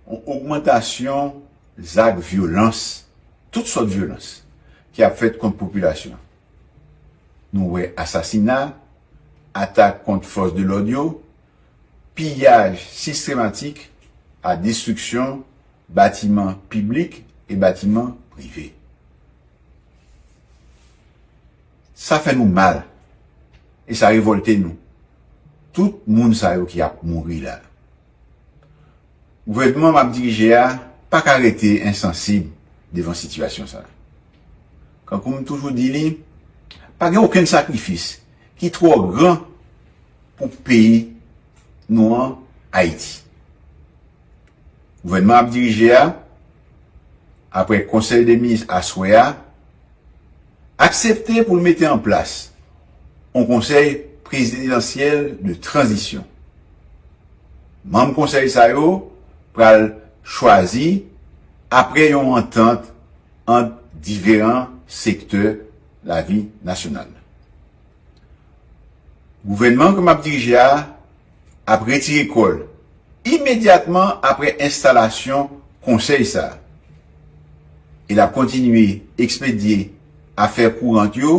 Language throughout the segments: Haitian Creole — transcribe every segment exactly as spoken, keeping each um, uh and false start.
Yon ogmantasyon zak vyolans, tout sòt vyolans, ki ap fèt kont popilasyon. Nou wè asasina, atak kont fòs de lòd yo, piyaj sistematik ak destriksyon batiman piblik e batiman prive. Sa fè nou mal e sa revòlte nou. Tout moun sa yo ki ap mouri la. Gouvènman m ap dirije a pa ka rete ensansib devan sitiyasyon sa a. Kankou m toujou di li, pa gen okenn sakrifis ki twò gran pou peyi nou an, Ayiti. Gouvènman ap dirije a, apre konsèy de minis aswè a, aksepte pou l mete an plas yon konsèy prezidansyèl de tranzisyon. Manm konsèy sa yo pral chwazi apre yon antant ant diferan sektè lavi nasyonal. Gouvènman ke m ap dirije a ap retire kò l imedyatman apre enstalasyon konsèy sa a. E l ap kontinye ekspedye afè kourant yo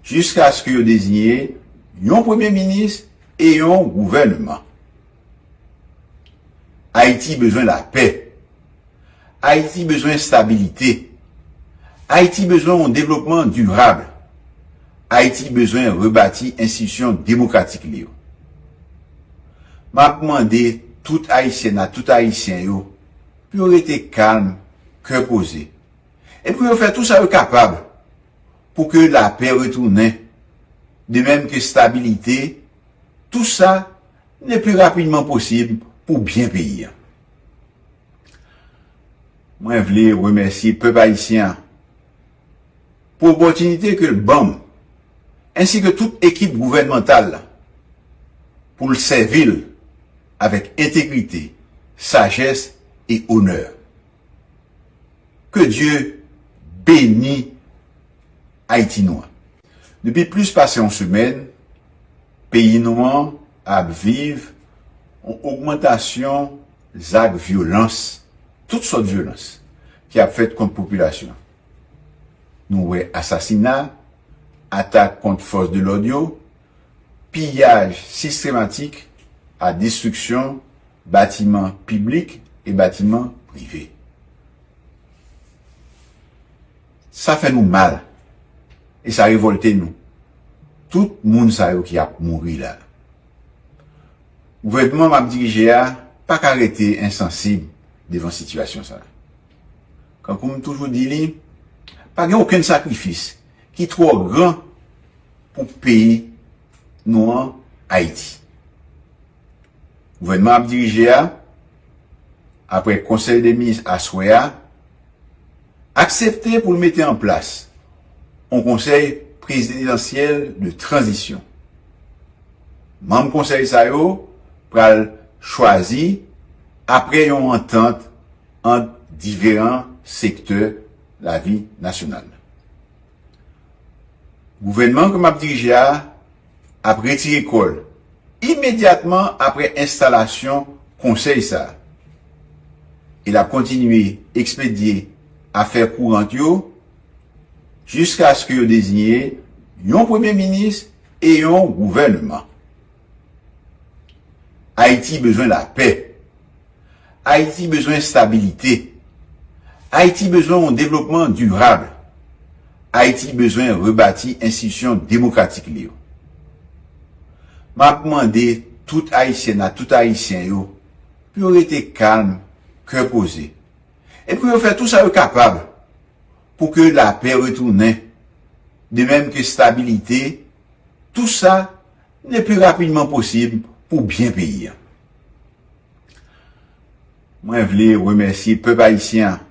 jiskaske yo deziye yon premye minis e yon gouvènman. Ayiti bezwen lapè. Ayiti bezwen estabilite. Ayiti bezwen yon devlopman dirab. Ayiti bezwen rebati enstitisyon demokratik li yo. M ap mande tout Ayisyèn ak tout Ayisyen yo pou yo rete kalm, kè poze, e pou yo fè tou sa yo kapab pou ke lapè retounen, de menm ke estabilite, tou sa le pli rapidman posib pou byen peyi a. Mwen vle remèsye pèp ayisyen an pou opòtinite ke l ban m, ensi ke tout ekip gouvènmantal la, pou l sèvi l avèk entegrite, sajès e onè. Ke Dye beni Ayiti nou an. Depi plis pase yon semèn, peyi nou an ap viv yon ogmantasyon zak vyolans, tout sòt vyolans, ki ap fèt kont popilasyon. Nou wè asasina, atak kont fòs de lòd yo, piyaj sistematik ak destriksyon batiman piblik e batiman prive. Sa fè nou mal e sa revòlte nou. Tout moun sa yo ki ap mouri la. Gouvènman m ap dirije a pa ka rete ensansib devan sitiyasyon sa a. Kankou m toujou di li, pa gen okenn sakrifis ki twò gran pou peyi nou an, Ayiti. Gouvènman ap dirije a, apre konsèy de minis aswè a, aksepte pou l mete an plas yon konsèy prezidansyèl de tranzisyon. Manm konsèy sa yo pral chwazi apre yon antant ant diferan sektè lavi nasyonal. Gouvènman ke m ap dirije a ap retire kò l imedyatman apre enstalasyon konsèy sa a. E l ap kontinye ekspedye afè kourant yo jiskaske yo deziye yon premye minis e yon gouvènman. Ayiti bezwen lapè. Ayiti bezwen estabilite. Ayiti bezwen yon devlopman dirab. Ayiti bezwen rebati enstitisyon demokratik li yo. M ap mande tout Ayisyèn ak tout Ayisyen yo pou yo rete kalm, kè poze, e pou yo fè tou sa yo kapab pou ke lapè retounen, de menm ke estabilite, tou sa le pli rapidman posib pou byen peyi a. Mwen vle remèsye pèp ayisyen an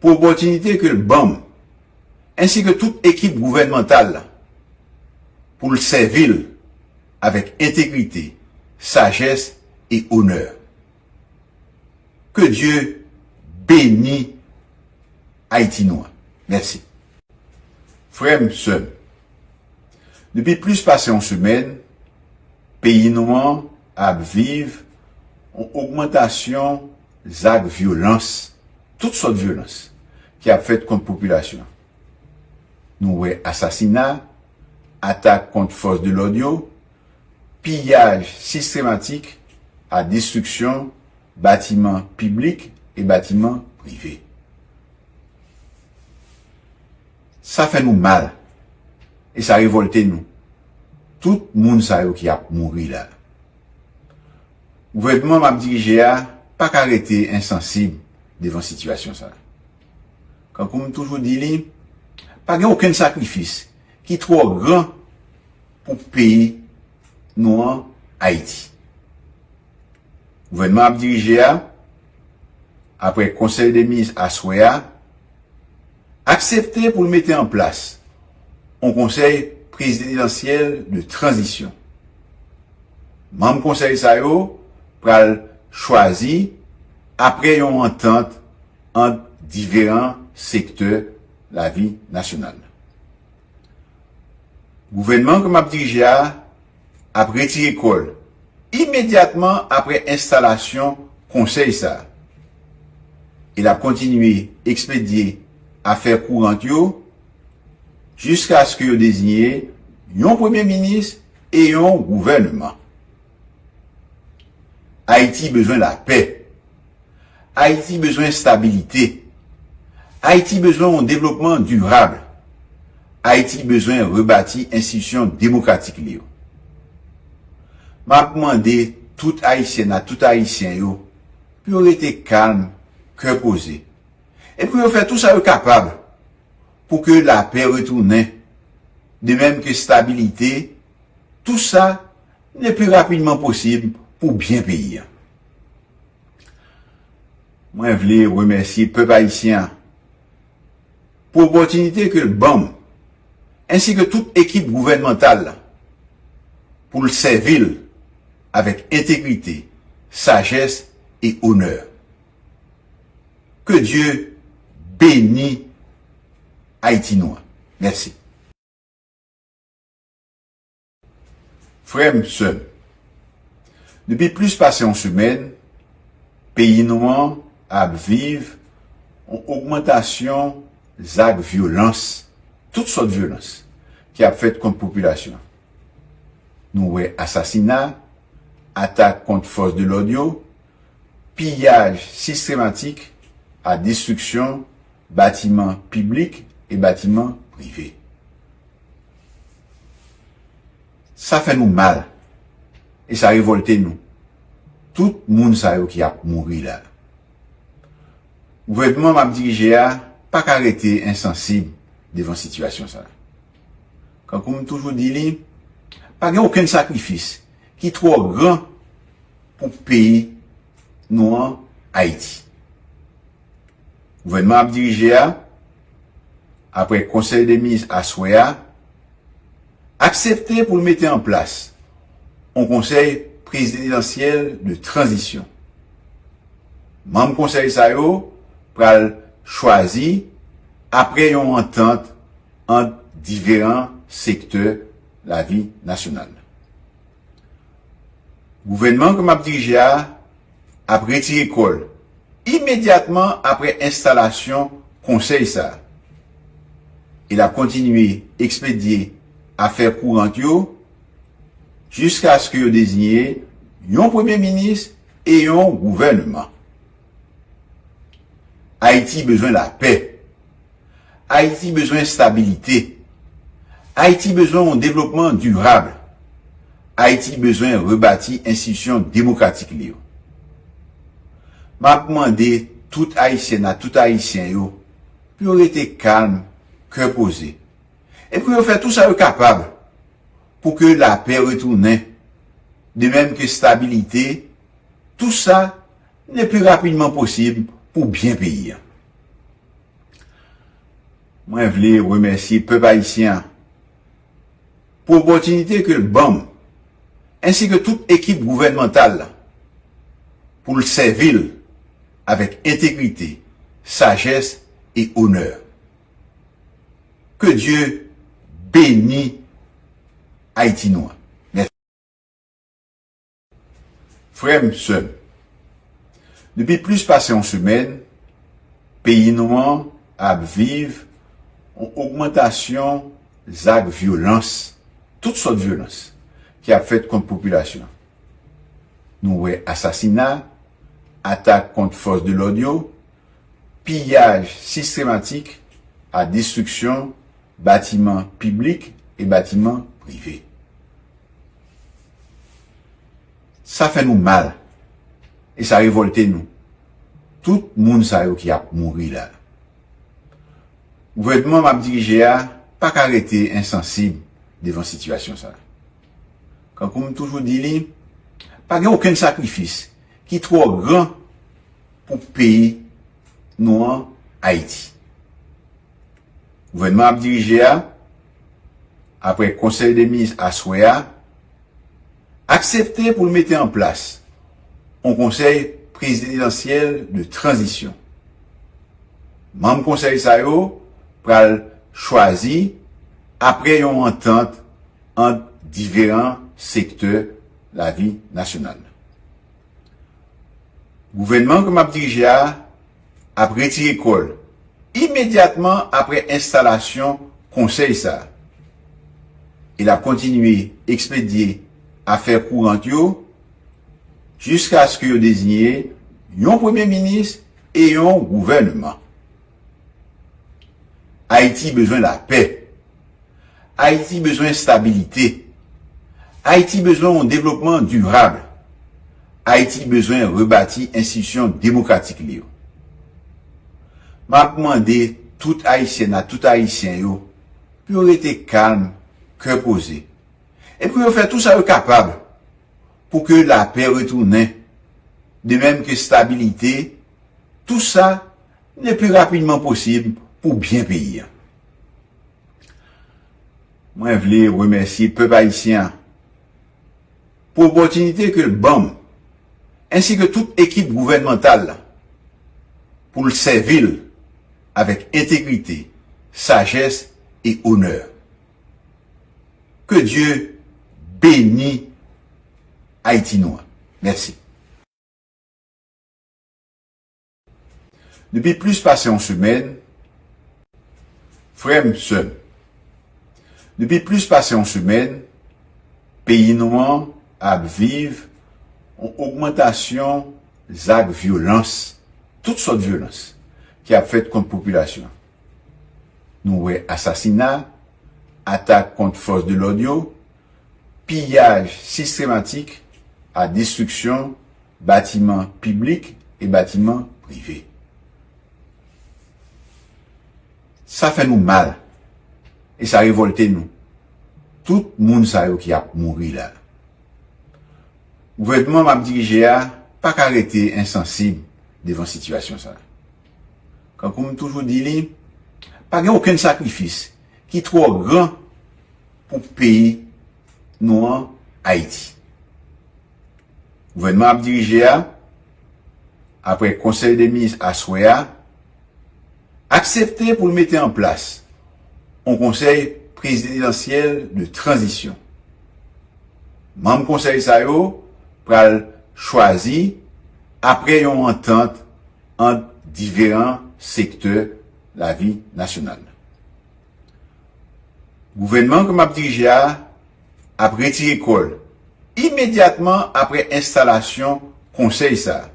pou opòtinite ke l ban m, ensi ke tout ekip gouvènmantal la, pou l sèvi l avèk entegrite, sajès e onè. Ke Dye beni Ayiti nou an. Mèsi. Frè m, sè m, depi plis pase yon semèn, peyi nou an ap viv yon ogmantasyon zak vyolans, tout sòt vyolans, ki ap fèt kont popilasyon. Nou wè asasina, atak kont fòs de lòd yo, piyaj sistematik ak destriksyon batiman piblik e batiman prive. Sa fè nou mal e sa revòlte nou. Tout moun sa yo ki ap mouri la. Gouvènman m ap dirije a pa ka rete ensansib devan sitiyasyon sa a. Kankou m toujou di li, pa gen okenn sakrifis ki twò gran pou peyi nou an, Ayiti. Gouvènman ap dirije a, apre konsèy de minis aswè a, aksepte pou l mete an plas yon konsèy prezidansyèl de tranzisyon. Manm konsèy sa yo pral chwazi apre yon antant ant diferan sektè lavi nasyonal. Gouvènman ke m ap dirije a ap retire kò l imedyatman apre enstalasyon konsèy sa a. E l ap kontinye ekspedye afè kourant yo jiskaske yo deziye yon premye minis e yon gouvènman. Ayiti bezwen lapè. Ayiti bezwen estabilite. Ayiti bezwen yon devlopman dirab. Ayiti bezwen rebati enstitisyon demokratik li yo. M ap mande tout Ayisyèn ak tout Ayisyen yo pou yo rete kalm, kè poze, e pou yo fè tou sa yo kapab pou ke lapè retounen, de menm ke estabilite, tou sa le pli rapidman posib pou byen peyi a. Mwen vle remèsye pèp ayisyen an pou opòtinite ke l ban m, ensi ke tout ekip gouvènmantal la, pou l sèvi l avèk entegrite, sajès e onè. Ke Dye beni Ayiti nou an. Mèsi. Frè m, sè m, depi plis pase yon semèn, peyi nou an ap viv yon ogmantasyon zak vyolans, tout sòt vyolans, ki ap fèt kont popilasyon. Nou wè asasina, atak kont fòs de lòd yo, piyaj sistematik ak destriksyon batiman piblik e batiman prive. Sa fè nou mal e sa revòlte nou. Tout moun sa yo ki ap mouri la. Gouvènman m ap dirije a pa ka rete ensansib devan sitiyasyon sa a. Kankou m toujou di li, pa gen okenn sakrifis ki twò gran pou peyi nou an, Ayiti. Gouvènman ap dirije a, apre konsèy de minis aswè a, aksepte pou l mete an plas yon konsèy prezidansyèl de tranzisyon. Manm konsèy sa yo pral chwazi apre yon antant ant diferan sektè lavi nasyonal. Gouvènman ke m ap dirije a ap retire kò l imedyatman apre enstalasyon konsèy sa a. E l ap kontinye ekspedye afè kourant yo jiskaske yo deziye yon premye minis e yon gouvènman. Ayiti bezwen lapè. Ayiti bezwen estabilite. Ayiti bezwen yon devlopman dirab. Ayiti bezwen rebati enstitisyon demokratik li yo. M ap mande tout Ayisyèn ak tout Ayisyen yo pou yo rete kalm, kè poze, e pou yo fè tou sa yo kapab pou ke lapè retounen, de menm ke estabilite, tou sa le pli rapidman posib pou byen peyi a. Mwen vle remèsye pèp ayisyen an pou opòtinite ke l ban m, ensi ke tout ekip gouvènmantal la, pou l sèvi l avèk entegrite, sajès e onè. Ke Dye beni Ayiti nou an. Mèsi. Frè m, sè m, Depi plis pase yon semèn, peyi nou an ap viv yon ogmantasyon zak vyolans, tout sòt vyolans, ki ap fèt kont popilasyon. Nou wè asasina, atak kont fòs de lòd yo, piyaj sistematik ak destriksyon batiman piblik e batiman prive. Sa fè nou mal e sa revòlte nou. Tout moun sa yo ki ap mouri la. Gouvènman m ap dirije a pa ka rete ensansib devan sitiyasyon sa. Kankou m toujou di li, pa gen okenn sakrifis ki twò gran pou peyi nou an, Ayiti. Gouvènman ap dirije a, apre konsèy de minis aswè a, aksepte pou l mete an plas yon konsèy prezidansyèl de tranzisyon. Manm konsèy sa yo pral chwazi apre yon antant ant diferan sektè lavi nasyonal. Gouvènman ke m ap dirije a ap retire kò l imedyatman apre enstalasyon konsèy sa a. E l ap kontinye ekspedye afè kourant yo jiskaske yo deziye yon premye minis e yon gouvènman. Ayiti bezwen lapè. Ayiti bezwen estabilite. Ayiti bezwen yon devlopman dirab. Ayiti bezwen rebati enstitisyon demokratik li yo. M ap mande tout Ayisyèn ak tout Ayisyen yo pou yo rete kalm, kè poze, e pou yo fè tou sa yo kapab pou ke lapè retounen, de menm ke estabilite, tou sa le pli rapidman posib pou byen peyi a. Mwen vle remèsye pèp ayisyen an pou opòtinite ke l ban m, ensi ke tout ekip gouvènmantal la, pou l sèvi l avèk entegrite, sajès e onè. Ke Dye beni Ayiti nou an. Mèsi. Depi plis pase yon semèn, frè m, sè m, depi plis pase yon semèn, peyi nou an ap viv yon ogmantasyon zak vyolans, tout sòt vyolans, ki ap fèt kont popilasyon. Nou wè asasina, atak kont fòs de lòd yo, piyaj sistematik ak destriksyon batiman piblik e batiman prive. Sa fè nou mal e sa revòlte nou. Tout moun sa yo ki ap mouri la. Gouvènman m ap dirije a pa ka rete ensansib devan sitiyasyon sa. Kankou m toujou di li, pa gen okenn sakrifis ki twò gran pou peyi nou an, Ayiti. Gouvènman ap dirije a, apre konsèy de minis aswè a, aksepte pou l mete an plas yon konsèy prezidansyèl de tranzisyon. Manm konsèy sa yo pral chwazi apre yon antant ant diferan sektè lavi nasyonal. Gouvènman ke m ap dirije a ap retire kò l imedyatman apre enstalasyon konsèy sa a.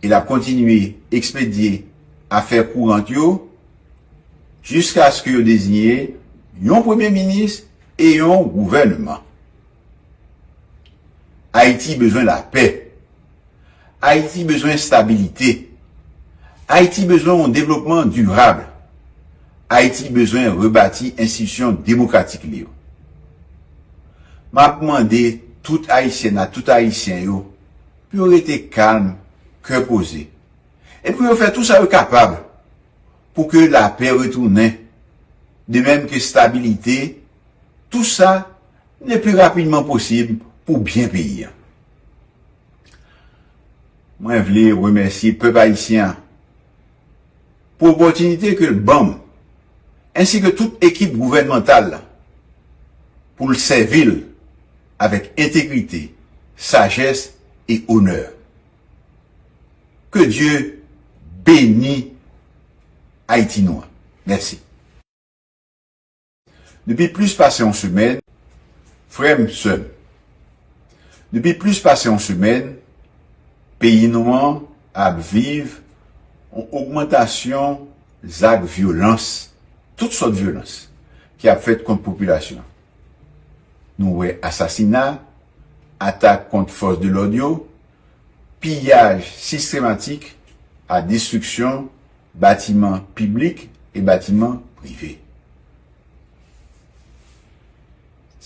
E l ap kontinye ekspedye afè kourant yo jiskaske yo deziye yon premye minis e yon gouvènman. Ayiti bezwen lapè. Ayiti bezwen estabilite. Ayiti bezwen yon devlopman dirab. Ayiti bezwen rebati enstitisyon demokratik li yo. M ap mande tout Ayisyèn ak tout Ayisyen yo pou yo rete kalm, kè poze, e pou yo fè tou sa yo kapab pou ke lapè retounen, de menm ke estabilite, tou sa le pli rapidman posib pou byen peyi a. Mwen vle remèsye pèp ayisyen an pou opòtinite ke l ban m, ensi ke tout ekip gouvènmantal la, pou l sèvi l avèk entegrite, sajès e onè. Ke Dye beni Ayiti nou an. Mèsi. Depi plis pase yon semèn, frè m, sè m, depi plis pase yon semèn, peyi nou an ap viv yon ogmantasyon zak vyolans, tout sòt vyolans, ki ap fèt kont popilasyon. Nou wè asasina, atak kont fòs de lòd yo, piyaj sistematik a destriksyon batiman piblik e batiman prive.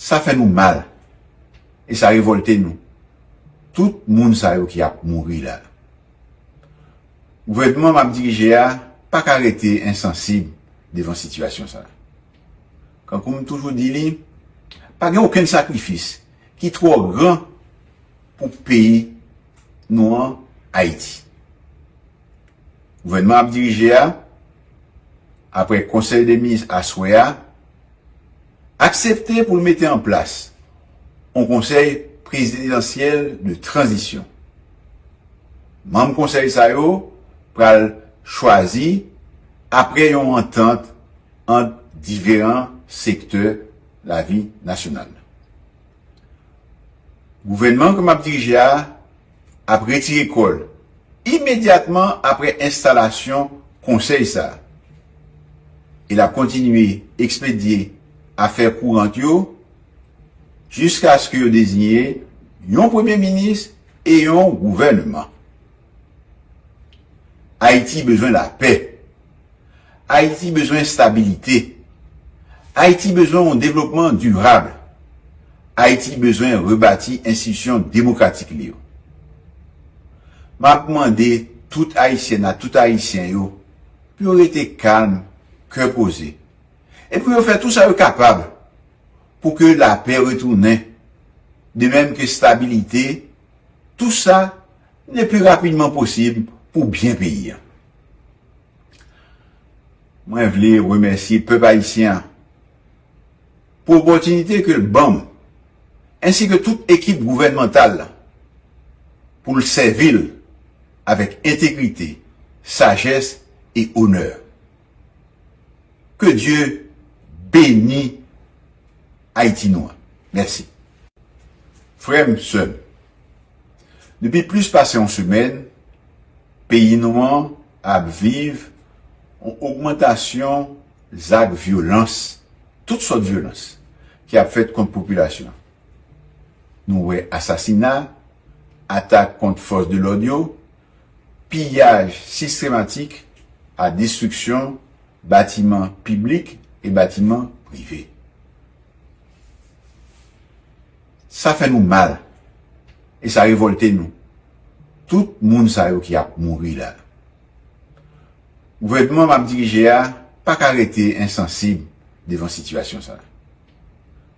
Sa fè nou mal e sa revòlte nou. Tout moun sa yo ki ap mouri la. Gouvènman m ap dirije a pa ka rete ensansib devan sitiyasyon sa a. Kankou m toujou di li, pa gen okenn sakrifis ki twò gran pou peyi nou an, Ayiti. Gouvènman ap dirije a, apre konsèy de minis aswè a, aksepte pou l mete an plas yon konsèy prezidansyèl de tranzisyon. Manm konsèy sa yo pral chwazi apre yon antant ant diferan sektè lavi nasyonal. Gouvènman ke m ap dirije a ap retire kò l imedyatman apre enstalasyon konsèy sa a. E l ap kontinye ekspedye afè kourant yo jiskaske yo deziye yon premye minis e yon gouvènman. Ayiti bezwen lapè. Ayiti bezwen estabilite. Ayiti bezwen yon devlopman dirab. Ayiti bezwen rebati enstitisyon demokratik li yo. M ap mande tout Ayisyèn ak tout Ayisyen yo pou yo rete kalm, kè poze, e pou yo fè tou sa yo kapab pou ke lapè retounen, de menm ke estabilite, tou sa le pli rapidman posib pou byen peyi a. Mwen vle remèsye pèp ayisyen an pou opòtinite ke l ban m, ensi ke tout ekip gouvènmantal la, pou l sèvi l avèk entegrite, sajès e onè. Ke Dye beni Ayiti nou an. Mèsi. Frè m, sè m, depi plis pase yon semèn, peyi nou an ap viv yon ogmantasyon zak vyolans, tout sòt vyolans, ki ap fèt kont popilasyon. Nou wè asasina, atak kont fòs de lòd yo, piyaj sistematik a destriksyon batiman piblik e batiman prive. Sa fè nou mal e sa revòlte nou. Tout moun sa yo ki ap mouri la. Gouvènman m ap dirije a pa ka rete ensansib devan sitiyasyon sa a.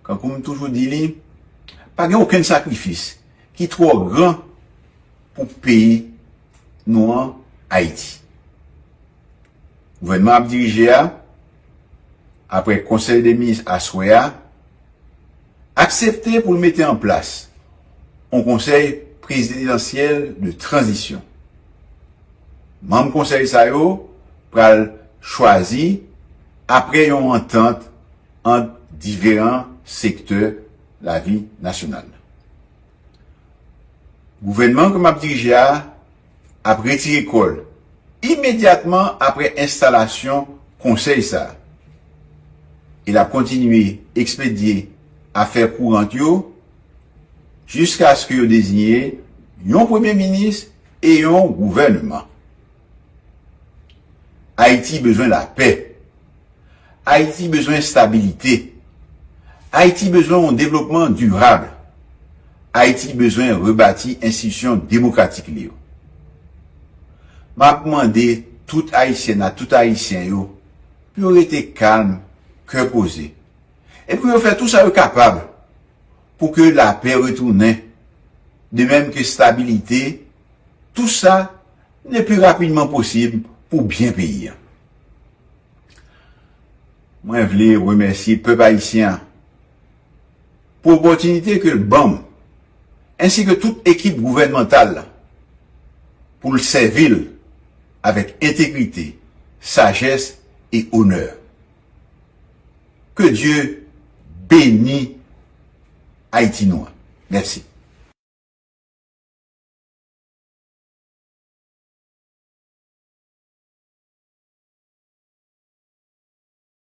Kankou m toujou di li, pa gen okenn sakrifis ki twò gran pou peyi nou an, Ayiti. Gouvènman ap dirije a, apre konsèy de minis aswè a, aksepte pou l mete an plas yon konsèy prezidansyèl de tranzisyon. Manm konsèy sa yo pral chwazi apre yon antant ant diferan sektè lavi nasyonal. Gouvènman ke m ap dirije a ap retire kò l imedyatman apre enstalasyon konsèy sa a. E l ap kontinye ekspedye afè kourant yo jiskaske yo deziye yon premye minis e yon gouvènman. Ayiti bezwen lapè. Ayiti bezwen estabilite. Ayiti bezwen yon devlopman dirab. Ayiti bezwen rebati enstitisyon demokratik li yo. M ap mande tout Ayisyèn ak tout Ayisyen yo pou yo rete kalm, kè poze, e pou yo fè tou sa yo kapab pou ke lapè retounen, de menm ke estabilite, tou sa le pli rapidman posib pou byen peyi a. Mwen vle remèsye pèp ayisyen an pou opòtinite ke l ban m, ensi ke tout ekip gouvènmantal la, pou l sèvi l avèk entegrite, sajès e onè. Ke Dye beni Ayiti nou an. Mèsi.